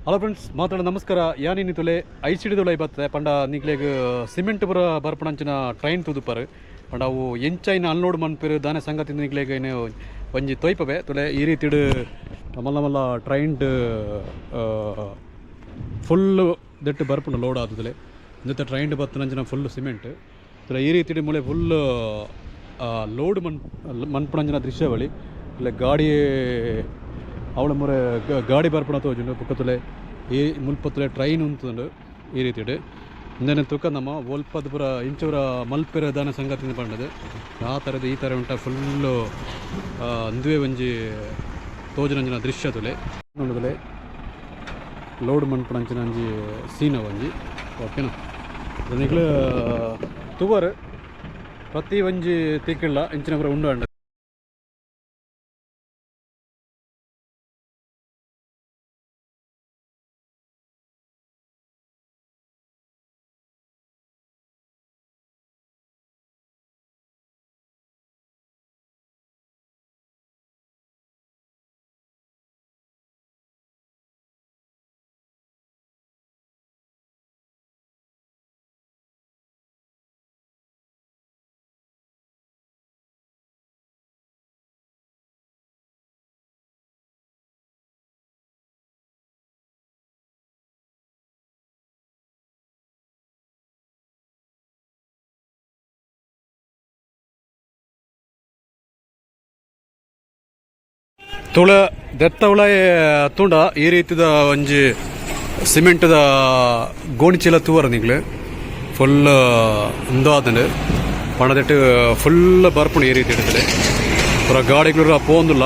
Hello friends, ಮಾತಾಡ ನಮಸ್ಕಾರ. ಯಾನಿನಿ ತುಲೆ ಐಸಿಡಿದುಲೈ ಬತ್ತೆ ಪಂಡ ನಿಕ್ಲೆಗ್ ಸಿಮೆಂಟ್ ಪುರ ಬರ್ಪಣಂಚಿನ ಟ್ರೈನ್ ತೂದುಪರ್. ಪಂಡ ಅವು ಎಂಚೈನ ಅನ್ಲೋಡ್ ಮನ್ಪೆರ್ ದಾನೆ ಸಂಗತಿ ನಿಕ್ಲೆಗ್ ಏನು ಒಂಜಿ ತೊಯ್ಪವೆ. ತುಲೆ ಈ ರೀತಿಡ್ ಮಲ್ಲ ಮಲ್ಲ ಟ್ರೈನ್ಡ್ ಫುಲ್ ದೆಟ್ಟು ಬರ್ಪುಂಡು ಲೋಡ್ ಆದುದುಲೆ. ಇಂದೆತ ಟ್ರೈನ್ಡ್ ಬತ್ತನಂಚಿನ ಫುಲ್ ಸಿಮೆಂಟ್. ತುಲೆ ಈ ರೀತಿಡ್ ಮೂಲೆ ಫುಲ್ ಲೋಡ್ ಮನ್ಪುನಂಚಿನ ದೃಶ್ಯಾವಳಿ. ತುಲೆ ಗಾಡಿ ಅವಳ ಮುರೆ ಗಾಡಿ ಬರ್ಪುನ ತೋಜುಂಡು. ಬೊಕ್ಕ ತುಲೆ ಈ ಮುಲ್ಪ ತುಲೆ ಟ್ರೈನ್ ಉಂತುಂಡು ಈ ರೀತಿಡ್. ಇಂದೆನ ತುಕ ನಮ ಒಲ್ಪದ ಪೂರ ಇಂಚ ಪೂರ ಮಲ್ಪೆರೆ ದಾನ ಸಂಗತಿನ ಪಂಡದು ಆ ಥರದ ಈ ಥರ ಉಂಟ ಫುಲ್ಲು ಅಂದುವೆ ಒಂಜಿ ತೋಜುನಂಚಿನ ದೃಶ್ಯ ತುಲೆ. ನೋಡುದಲೆ ಲೋಡ್ ಮನ್ಪುನಂಚಿನ ಒಂಜಿ ಸೀನ ಒಂಜಿ ಓಕೆನಾ. ನಿಕ್ಲು ತುವರ್ ಪ್ರತಿ ಒಂಜಿ ತಿಕ್ಕಿಲ್ಲ ಇಂಚಿನ ಪೂರ ಉಂಡು ಅಂಡ. ತುಳ ದೆತ್ತ ಉಳಾಯ ತೂಂಡ ಈ ರೀತಿದ ಒಂಜಿ ಸಿಮೆಂಟ್ದ ಗೋಣಿಚೀಲ ತೂವರ ನಿಕ್ಲು ಫುಲ್ ಉಂದು ಆತುಂಡು. ಪಂಡದೆಟ್ ಫುಲ್ ಬರ್ಪುಂಡು ಈ ರೀತಿ ಇಡ್ತದೆ. ಪೂರ ಗಾಡಿಗಳು ಪೋಂದುಲ್ಲ.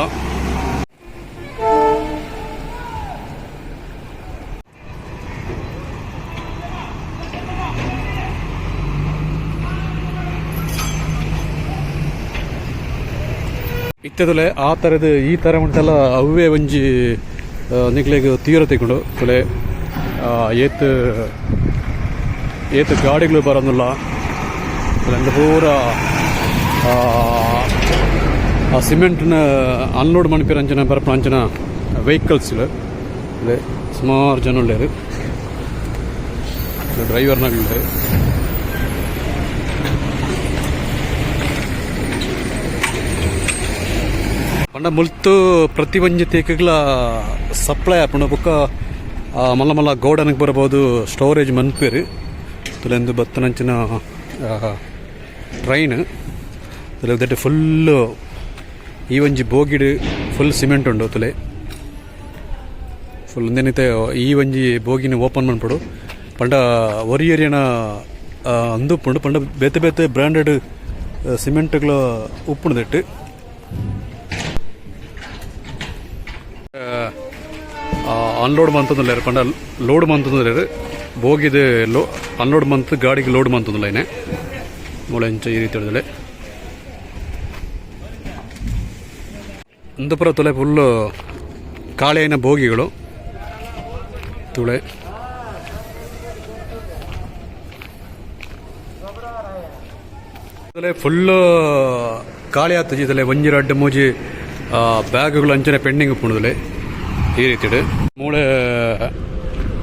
ಇತ್ತದಲೆ ಆ ಥರದ ಈ ಥರ ಉಂಟಲ್ಲ ಅವೇ ಒಂಜಿ ನಿಕ್ಲೆಗ್ ತೀರ ತಿಕ್ಕುಂಡು. ತುಲೆ ಏತ್ ಏತ್ ಗಾಡಿಗಳು ಬರೋದಿಲ್ಲ. ಅಂದ ಪೂರ ಆ ಸಿಮೆಂಟ್ನ ಅನ್ಲೋಡ್ ಮನ್ಪಿರಂಚಿನ ಬರ್ಪುನಂಚಿನ ವೆಹಿಕಲ್ಸ್ ಸುಮಾರು ಜನ ಉಲ್ಲೆರ್, ಡ್ರೈವರ್ನಗುಲ್ಲೆರ್. ಪಂಡ ಮುಲ್ತು ಪ್ರತಿ ಒಂಜಿ ತೇಕಗ್ಲ ಸಪ್ಲೈ ಆಪುಂಡು. ಬೊಕ್ಕ ಮಲ್ಲ ಮಲ್ಲ ಗೋಡನ್ಗ್ ಬರ್ಬೋದು ಸ್ಟೋರೇಜ್ ಮನ್ಪೆರ್. ತುಲೆಂದು ಬತ್ತನಂಚಿನ ಟ್ರೈನ್ ತುಲೆ ದೆಟ್ ಫುಲ್ಲು ಈ ಒಂಜಿ ಬೋಗಿಡ್ ಫುಲ್ ಸಿಮೆಂಟ್ ಉಂಡು. ತುಲೆ ಫುಲ್ ಉಂದೆನಿತೆ ಈ ಒಂಜಿ ಬೋಗಿನ ಓಪನ್ ಮನ್ಪೊಡು. ಪಂಡ ಒರಿ ಏರಿಯನ ಅಂದು ಉಪ್ಪುಂಡು. ಪಂಡ ಬೇತೆ ಬೇತೆ ಬ್ರಾಂಡೆಡ್ ಸಿಮೆಂಟ್ಗಳ ಉಪ್ಪುಂಡು ದೆಟ್. ಅನ್ಲೋಡ್ ಮಂತೊಂದುಲ್ಲೆರ್. ಪಂಡ ಲೋಡ್ ಮಂತೊಂದುಲ್ಲೆರ್. ಬೋಗಿದ ಲೋ ಅನ್ಲೋಡ್ ಮಂತ್ ಗಾಡಿಗೆ ಲೋಡ್ ಮಂತೊಂದುಲ್ಲ. ಇನೆ ಮೂಲ ಇಂಚ ಈ ರೀತಿ ಹಿಡಿದಲೆ ಉಂದು ಪೂರ ತುಲೆ ಫುಲ್ ಕಾಳೆಯನ ಬೋಗಿಗಳು ತುಳೆ. ಫುಲ್ ಖಾಲಿ ಆತುಜಿ. ಇದಲೆ ಒಂಜಿ ರಡ್ಡ್ ಮೂಜಿ ಬ್ಯಾಗ್ಗಳು ಅಂಚನೆ ಪೆಂಡಿಂಗ್ ಉಪ್ಪುಂಡುದಲೆ ಈ ರೀತಿಡ್. ಮೂಳೆ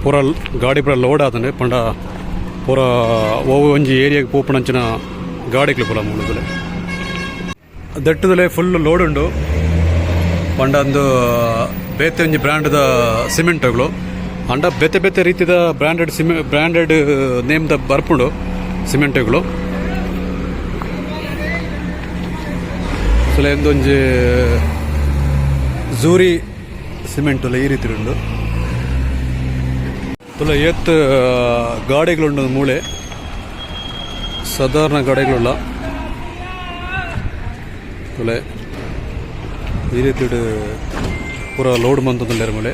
ಪೂರ ಗಾಡಿ ಪೂರ ಲೋಡ್ ಆತಂಡೆ. ಪಂಡ ಪೂರ ಒವು ಒಂಜಿ ಏರಿಯಾಗ್ ಪೋಪುನಂಚಿನ ಗಾಡಿಗಳು ಪೂರ ಮೂಲುದಲೆ. ದಟ್ಟದಲೆ ಫುಲ್ ಲೋಡ್ ಉಂಡು. ಪಂಡ ಅಂದು ಬೇತೆ ಒಂಜಿ ಬ್ರ್ಯಾಂಡ್ದ ಸಿಮೆಂಟ್ಗಳು. ಅಂಡ ಬೇತೆ ಬೇತೆ ರೀತಿದ ಬ್ರಾಂಡೆಡ್ ಬ್ರಾಂಡೆಡ್ ನೇಮ್ದ ಬರ್ಪುಂಡು ಸಿಮೆಂಟ್ಗಳು. ಸೊ ಒಂಜಿ ಝೂರಿ ಸಿಮೆಂಟ್ ಈ ರೀತಿ ಉಂಡು. ತುಲ ಏತ್ ಗಾಡಿಗಳುಂಡು ಮೂಳೆ, ಸಾಧಾರಣ ಗಾಡಿಗಳುಲ್ಲ. ತುಲೆ ಈ ರೀತಿ ಪೂರ ಲೋಡ್ ಮಂತೊಂದುಲ್ಲೆರ್ ಮೂಳೆ.